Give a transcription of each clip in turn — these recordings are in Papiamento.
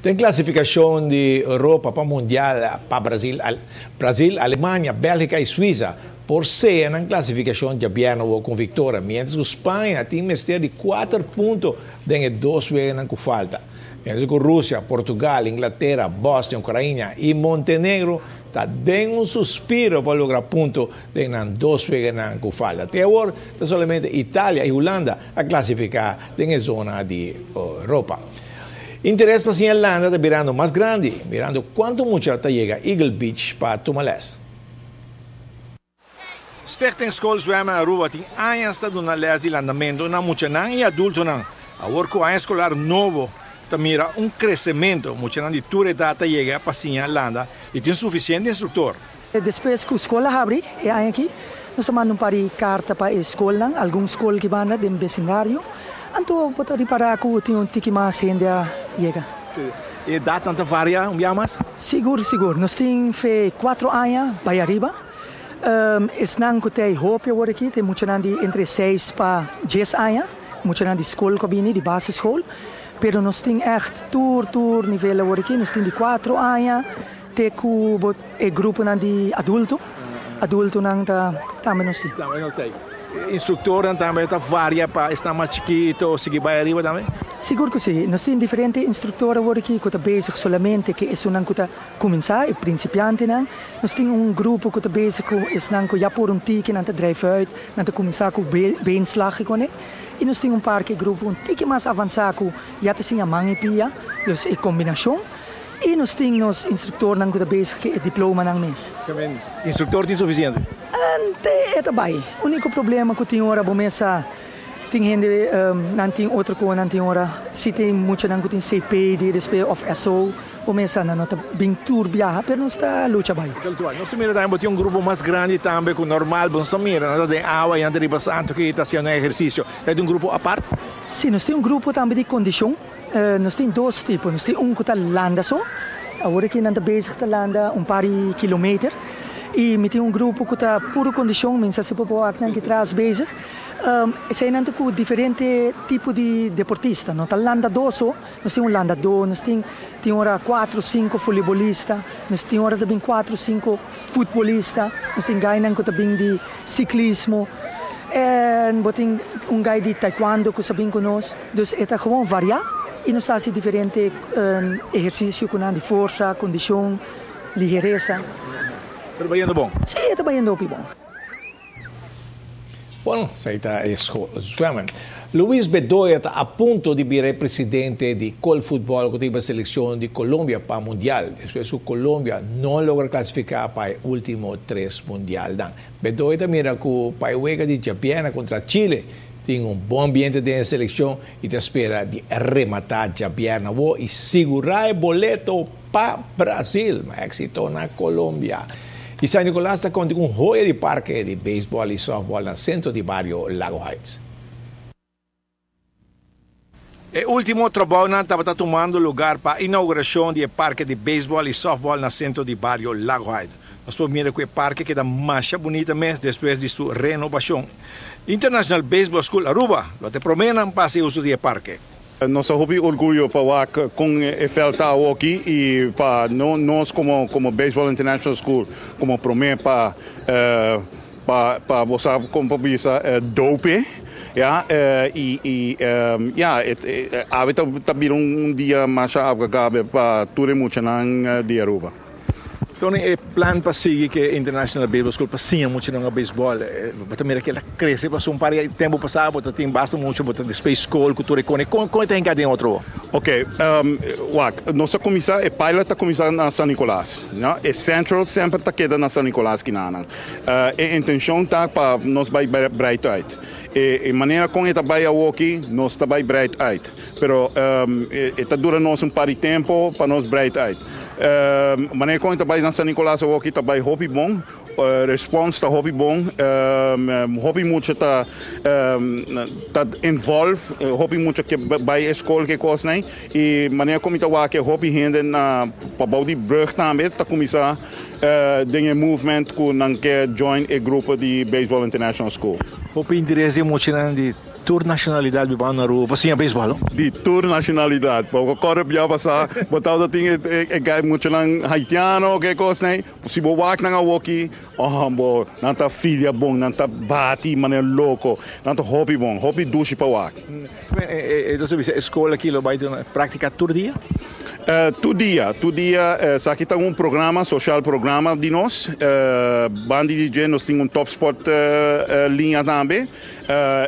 Den klasifikashon di Europa pa Mundial pa Brasil, Brasil, Alemania, Bèlgika i Suiza por sea nan klasifikashon djabièrnè awor ku un viktoria, miéntras ku Spaña tin mester di kuater punto den e dos weganan ku falta. Miéntras ku Rusia, Portugal, Inglatera, Bosnia, Ukraina i Montenegro ta den un suspiro pa logra punto den nan dos weganan ku falta. Te awor ta solamente Italia i Hulanda a klasifiká den e zona di Europa. Interes pa siña landa ta birando mas grandi, mirando kuantu mucha ta yega Eagle Beach pa tuma lès. Stichting School Zwemmen Aruba tin añas ta duna lès di landamentu na muchanan i adultonan. Awor ku aña eskolar nobo ta mira un kresementu, muchanan di tur edat ta yega pa siña landa i tin sufisiente instruktor. Despues ku skol a habri e aña aki, nos a manda un par di karta pa e skolnan, algun skol ki banda den besindario. Anto bo ta ripará ku tin un tiki mas hende a yega. E edatnan ta varia un bia mas? Sigur, sigur. Nos tin fe kuatro aña bai ariba. Esnan ku ta e hopi awor aki ta e muchanan di entre seis pa dies aña, muchanan di skol ku a bini, di basisschool. Pero nos tin ègt tur, tur nivel awor aki. Nos tin di kuatro aña te ku bo e gruponan di adulto, adultonan ta tambe nos tin. Tambe nos tin. Instruktornan tambe ta varia pa esnan mas chikito sigui bai ariba tambe? Sigur ku si. Nos tin diferente instruktor awor aki ku ta bezig solamente ku esunnan ku ta kuminsá, e prinsipiantenan. Nos tin un grupo ku ta bezig ku esnan ku ya por un tiki, nan ta drijf uit, nan ta kuminsá ku beenslag i kuné. I nos tin un par ku e grupo un tiki mas avansá ku ya ta siña man i pia, dus e kombinashon. I nos tin nos instruktornan ku ta bezig ku e diplomanan mes. Instruktor tin sufisiente? Te e ta bai. Uniko problema ku tin ora bo mes sa tin hende nan tin otro ko nan tin ora si tin muchanan ku tin CP di despues of SO bo mes sa nan no ta bin tur biaha pero nos ta lucha bai. Nos ta mira tambe bo tin un grupo mas grandi tambe ku normal bo no sa mira nan ta den awa i nan ta riba santo ki ta hasiendo ehersisio. Ta tin un grupo apart? Si nos tin un grupo tambe di kondishon. Nos tin dos tipo, nos tin un ku ta landa so, awor aki nan ta bezig ta landa un par di kilometer, i mi tin un grupo ku ta puru kondishon, mi sa si por wak nan aki tras bezig, eseinan ta ku diferente tipo di deportista, no ta landadó so, nos tin un landadó, nos tin tin ora kuatro sinku voleibolista, nos tin ora ta bin kuatro sinku futbolista, nos tin gainan ku ta bin di siklismo, en bo tin un gai di taekwondo ku sa bin ku nos. Dus e ta gewoon variá i nos ta hasi diferente ehersisio ku nan di forsa, kondishon, liheresa. Ta bayendo bon? Sí, e ta bayendo hopi bon. Bueno, esei ta e school zwemmen. Luis Bedoya ta a punto di bira e presidente di Colfutbol ku ta hiba selekshon di Colombia pa Mundial, despues ku Colombia no logra klasifiká pa e último tres mundialnan. Bedoya ta mira ku pa e wega di djabièrnè kontra Chile Tin un bon ambiente den e seleccion y ta spera di remata djabièrnè awo y sigura e boleto pa Brasil. Ma exito na Colombia. Y San Nicolas ta conti cu un hoya di parke di baseball y softball na centro di bario Lago Heights. E ultimo trabounan tabata tumando lugar pa inauguracion di e parke di baseball y softball na centro di bario Lago Heights. Nos por mira cu e parke keda masha bunita mes despues di su renobacion. International Baseball School Aruba lo ta e promenan pa haci uso di e parke. Nos ta hopi orguyo pa wak con e veld ta awoki y pa nos como como Baseball International School como prome pa pa pa bo sa con pa bisa dope ya y y ya awe ta ta bira un dia masha agradable pa tur e muchanan di Aruba. Tony, e plan pa sigui ku e International Baseball School pa siña muchanan a beisbòl, bo ta mira ku el a krese pasobra un par di tempu pasá bo ta tin basta mucha, bo ta despues skol ku tur e kone. Kon kon e ta hinká den otro? Ok, wak, nos a kuminsá, e pilot a kuminsá na San Nicolas, no? E central semper ta keda na San Nicolas kinanan. E intenshon ta pa nos bai breid uit. E manera kon e ta bai awoki, nos ta bai breid uit. Pero e ta dura nos un par di tempu pa nos breid uit. Manera kon e ta bai na San Nicolas awoki ta bai hopi bon, respons ta hopi bon, hopi mucha ta ta involve, hopi mucha ke bai e skol ke kosnan i manera kon mi ta wak hopi hende na pabou di brug tambe ta kuminsá den e movement ku nan ke join e grupo di Baseball International School. Hopi interes di muchanan di. Tur nacionalidad biba na Aruba pa siña baseball, no? Di tur nacionalidad. Bo core bia pasa, bo tabata tin e e e muchanan haitiano ke cosnan. Si bo wak nan awoki, oh bo, nan ta filia bon, nan ta bati manera loco. Nan ta hopi bon, hopi dushi pa wak. Entonces bisa e school aki lo bay duna practica tur dia? Tur dia, tur dia. Esaki ta un programa, social programa di nos. Bandi di dje nos tin un topsport liña tambe.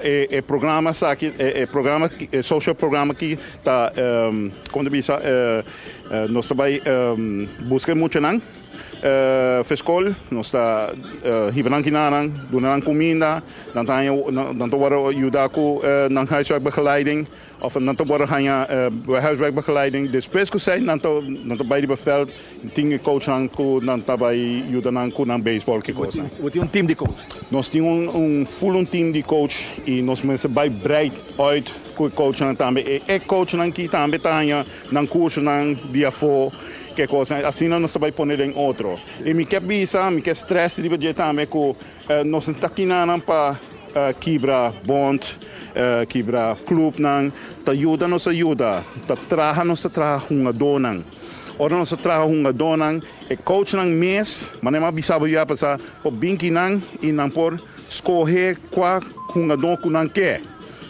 E programa esaki, e programa, e social programa aki ta, como ta bisa, nos ta bay busca e muchanan fe scol, nos ta hiba nan kinanan, duna nan cuminda, nan ta haña, nan ta worde yuda cu nan huiswerkbegeleiding. Of nan ta wòrdu haña huiswerkbegeleiding. Despues ku esei nan ta nan ta bai riba vèlt, tin e coachnan ku nan ta bai yuda nan ku nan beisbòl ki kosnan. Bo tin un team di coach? Nos tin un un full un team di coach i nos mester bai breid uit ku e coachnan tambe. E e coachnan ki tambe ta haña nan kursonan di afó ke kosnan. Asina nos ta bai pone den otro. I mi ke bisa, mi ke stress riba dje tambe ku Nos no ta kinanan pa kibra bond, kibra clubnan. Ta yuda nos ta yuda, ta traha nos ta traha hungadónan. Ora nos ta traha hungadónan, e coachnan mes, manera mi a bisa bo ya pasá, por bin kinan i nan por skohe kua hungadó ku nan ke.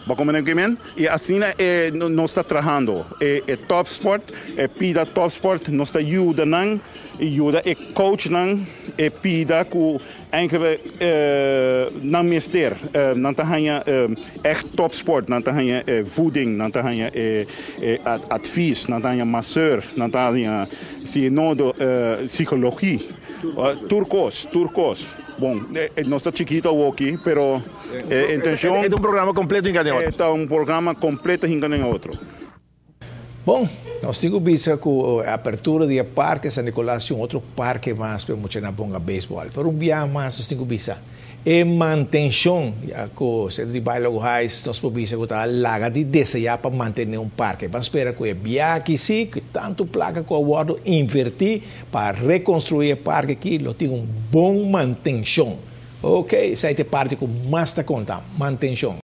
Bo komprende ke men? I asina e nos ta trahando. E topsport, e pida topsport, nos ta yuda nan i yuda e coachnan e pida ku Enkele nan mester, nan ta haña ègt topsport, nan ta haña voeding, nan ta haña advies, nan ta haña masseur, nan ta haña si e nodo psicologie, tur kos, tur kos. Bon, nos ta chikito awoki, pero e intencion. E ta un programa completo hinka den otro. E ta un programa completo hinka den otro. Bon, nos tin ku bisa ku e apertura di e parke San Nicolas tin un otro parke mas pa e muchanan ponga beisbòl. Pero un biaha mas nos tin ku bisa e mantenshon, ya ku Centro di Baile Lagohais nos por bisa ku ta laga di deseá pa mantené un parke. Ban spera ku e biaha aki sí, ku tantu plaka ku a wòrdu invertí pa rekonstruí e parke aki lo tin un bon mantenshon. Oke, esei ta e parti ku mas ta konta, mantenshon.